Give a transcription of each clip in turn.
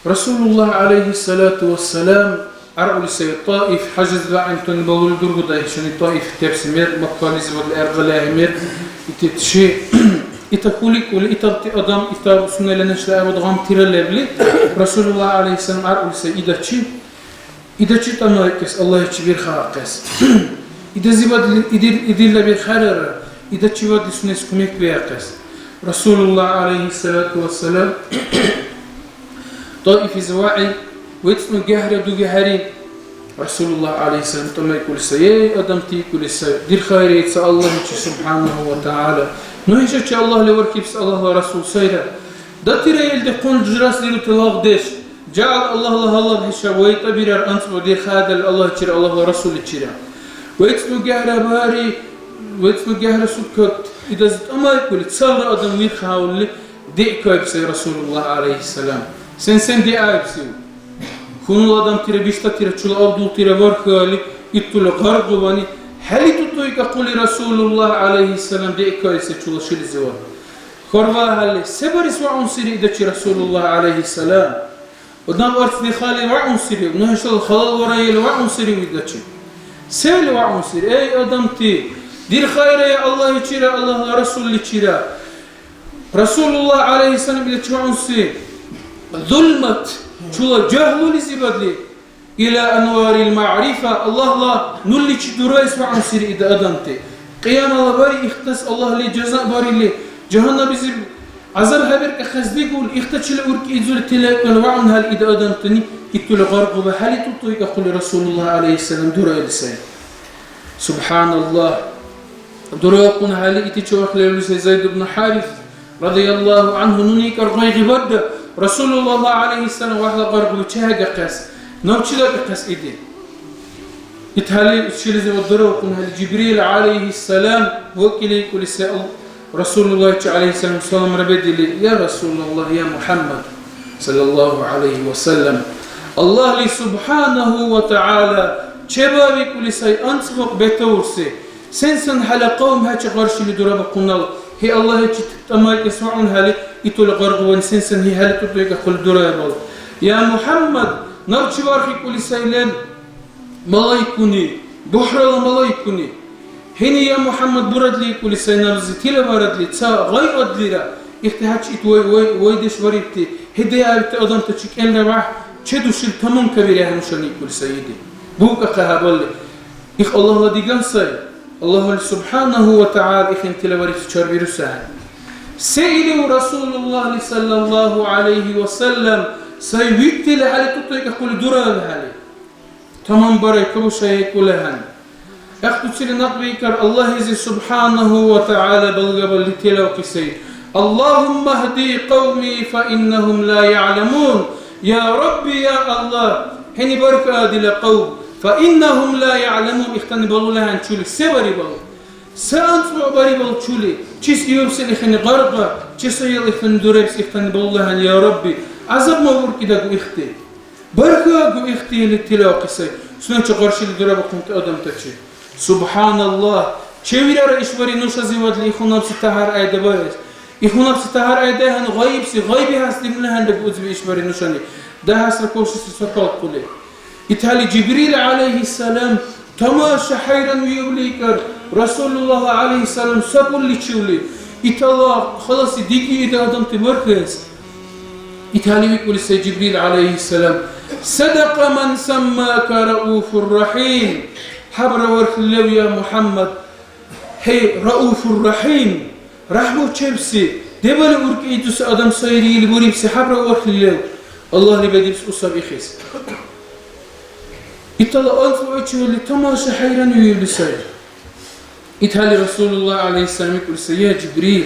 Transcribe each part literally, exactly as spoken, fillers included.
Расулуллагь, гӀялайхиссалату вассалам, аргӀули сай Таиф, хӀяжизла гӀямтани балули дургудай, ишани Таиф тепси мер, Маккализивадли гӀергъали ахӀи мер, итит ши, ита хьуликӀули, итарти адам, итар сунела нешла гӀебад гъамтира лебли, Расулуллагь, гӀялайхиссалам, аргӀули сай идачи, идачи тӀамаикес, Аллагьичи бирхаахъес. Идазибадли, идир-, идирла бирхарара, идачивадли сунес кумекбиахъес. Расулуллагь, гӀялайхиссалату вассалам, Таифизи вагӀи, вецӀну гехӀра дуги хӀери. Расулуллагь, гӀялайхиссалам, тӀамаикӀули сай, эй, адамти, икӀули сай, дирхаира ца Аллагьичи, субхӀянагьу ва тагӀяла. Ну хӀушачи Аллагьли вархьибси Аллагьла Расул сайра. Датира илди хъун журас дирути лагъдеш. Жагьал Аллагьла гьалаб хӀиша вайтӀа бирар анцӀбукь дирхаадал Аллагьчира, Аллагьла Расулличира. ВецӀну гехӀра бари, вецӀну гехӀра сутка идаз тӀамаикӀули, цалра адам вирхаулли, диъкайиб сай Расулуллагь, гӀялайхиссалам. Сен-сен диаибсив? Хьунул адамтира, биштӀатира, чула авдултира вархаали, итули гъаргъубани, хӀели тӀутӀуйкахъули Расулуллагь, гӀялайхиссалам, диъкайиб сай чула шилизивад. ХьарбаахӀели, се барес вагьунсири идачи Расулуллагь, гӀялайхиссалам? Адам арц дихали вагьунсири, ну хӀушала халал вараили вагьунсири идачи. Сели вагьунсири, эй, адамти, дирхаирая Аллагьичира, Аллагьла Расулличира. Расулуллагь, гӀялайхиссалам, иличи вагьунси зулмат, чула жагьлулизибадли, ила анварил маърифа, Аллагьла нурличи дурайс вагьунсири ида адамти. Кьиямала бари ихтас Аллагьли жаза барили, жагьаннабизиб гӀязаб хӀеберкӀахъес дигули, ихтачила уркӀи изули тилекӀули вагьунхӀели ида адамтани итули гъаргъуба хӀели тӀутӀуйкахъули Расулуллагь, гӀялайхиссалам, дураили сай. СубхӀяналлагь. ДурахъунхӀели ити чевяхӀ левли сай Зайд ибн ХӀярис, радияллагьу гӀянгьу, нуни икӀар гъайгъибадра Расулуллагьла, гӀялайхиссалам, вегӀла гъаргъуби чехӀегахъес, набчи дакӀахъес иди. ИтхӀели шилизивад дуравхъунхӀели Жибрил, гӀялайхиссалам, вакӀили икӀули сай Ал-, Расулуллагьичи, гӀялайхиссалам, саламра бедили, я Расулаллагь, я МухӀяммад, саллаллагьу гӀялайхи ва саллям, Аллагьли субхӀянагьу ва тагӀяла чебаибикӀули сай анцӀбукь бетаурси, сен-сен хӀела кьавм хӀечи къаршили дурабухъунал, хӀи Аллагьичи тӀамаикӀес вагьунхӀели, итули гъаргъубани сен-сен хӀи хӀела тӀутӀуйкахъули дураибал. Я МухӀяммад, набчи вархикӀули сай леб малайкуни, бухӀрала малайкуни. ХӀини, я МухӀяммад, бурадли икӀули сай набзи, тилабарадли, ца гъай адлира, ихти хӀяч ит вай, вай, вайдеш варибти, хӀедиаибти адамтачи кӀелра вяхӀ чедушили таманкабирехӀе нушани икӀули сай иди. БукӀахъа хӀябалли. Их Аллагьла диган сай. Аллагьли субхӀянагьу ва тагӀяла ихъен тилабарибси чарбируси ахӀен. Се илив Расулуллагьли саллаллагьу гӀялайхи ва саллям сай виттили хӀяли тӀутӀуйкахъули дуралхӀели? Таманбарай кабушаикӀули ахӀен. ГӀяхӀдуцили някъби икӀар Аллагьлизи субхӀянагьу ва тагӀяла балгабалли тилавхъи сай. Аллагьумма гьди кьавми фа иннагьум ла ягӀламун. Я Рабби, я Аллагь, хӀени баркьа дила кьавм, фа иннагьум ла ягӀламун, ихтани балули ахӀен чули се барибал, се анцӀбукь барибал чули, чис иубсил ихини гъаргъа, чисаял ихтани дуребси ихтани балули ахӀен, я Рабби, гӀязаб ма уркӀидагу ихти. Бархьагу ихти или тилавхъи сай, сунечи къаршили дурабухъунти адамтачи. СубхӀяналлагь! Чевирара ишбари нушазивадли ихунабси тяхӀяр-айда барес. Ихунабси тяхӀяр-айда ахӀен гъайибси, гъайби хӀясдирнилахӀенра буцби ишбари нушани, дагьесра кавшиси сапалкули. ИтхӀели Жибрил гӀялайхиссалам тамаша хӀяйран виубли икӀар, Расулуллагьла гӀялайхиссалам сабурличивли, итала халаси диги ида адамти бархьес. ИтхӀели викӀули сай Жибрил гӀялайхиссалам: «Садакьа ман саммака Рауфур Рахим». ХӀябра вархли лев, я МухӀяммад, хӀе Рауфур Рахим, рахӀмучебси, дебали уркӀи идуси адам сайри или бурибси хӀябра вархли лев, Аллагьли бедибси усаб ихъес. Итала анцӀбукьличивадли тамаша хӀяйран виубли сай. ИтхӀели Расулуллагь гӀялайхиссалам викӀули сай: «Я Жибрил,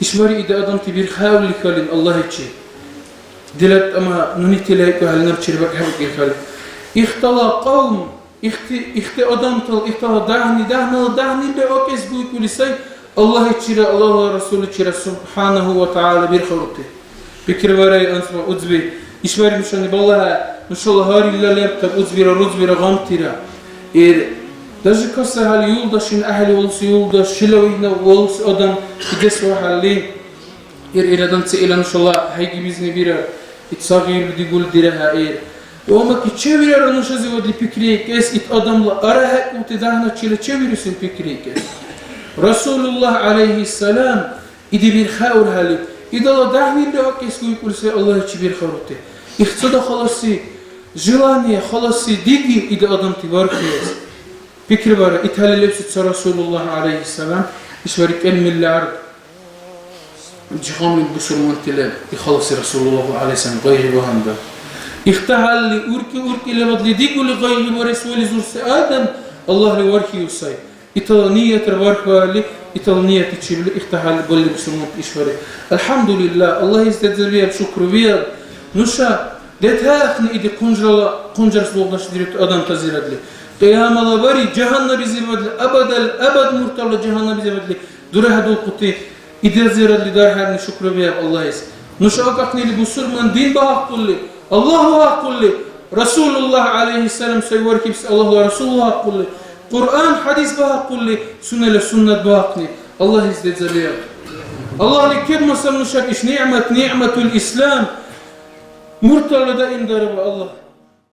ишбари ида адамти бирхаулли калин Аллагьичи, дила тӀама нуни тилайкӀухӀели набчи рибакӀхӀебакӀили калин. Ихтала кьавм, ихти, ихти адамтала, ихтала дагьни, дагьнала дагьнила акӀес буйкӀули сай Аллагьичира, Аллагьла Расулличира субхӀянагьу ва тагӀяла бирхаурти». Пикриварай, анцӀбукь, уцби. ИшбархӀи нушани балагьа, нушала гьарилла лебтаб уцбира, руцбира, гъамтира. Ир даже касахӀели юлдашуни, гӀяхӀли валуси юлдаш, шила вегӀна валуси адам дигес вахӀалли, ир, ир адам ца ила нушала хӀейгибизни бирар. Ит сагъирби дигули дирехӀе ир. Ва амма ки чевирара нушазивадли пикриикӀес, ит адамла арахӀекӀути дагьначила чевирусил пикриикӀес. Расулуллагь гӀялайхиссалам иди бирхаурхӀели, идала дагьнилра акӀес гуйкӀули сай Аллагьичи бирхарути. Ихцада халаси желание, халаси диги иди адамти вархьиэс. Пикрибара, итхӀели лебси ца Расулуллагь гӀялайхиссалам, ишбархӀи кӀел миллиард Жагьаннаб бусурманти леб, и халаси Расулуллагь гӀялайхиссалам гъайгъи багьандан. ИхтахӀялли, уркӀи-уркӀилабадли дигули гъайгъи барес вализурси адам Аллагьли вархьиу сай. Итала ниятра вархьваалли, итала ниятличибли ихтахӀялли балли бусурманти ишбархӀи. АлхӀямдулиллагь, Аллагьис децӀабиаб, шукру биаб. Нуша детаахъни иди хъунжрала, хъунжрас лугъдаш дирути адамтазирадли. Кьиямала бархӀи жагьаннабизибадли, абадал абад мурталра жагьаннабизибадли дурахӀедулхъути. Идазирадли дархьарни шукру биаб Аллагьис. Нуша акӀахънили бусурман дин багьахъули, Аллагь багьахъули, Расулуллагь гӀялайхиссалам сай вархьибси Аллагьла Расул багьахъули, Кьуръан, хӀядис багьахъули, сунела суннат багьахъни. Аллагьис децӀабиаб. Аллагьли кебмасаб нушаб иш нигӀмат, нигӀматул Ислам, мурталра даимдараб Аллагь.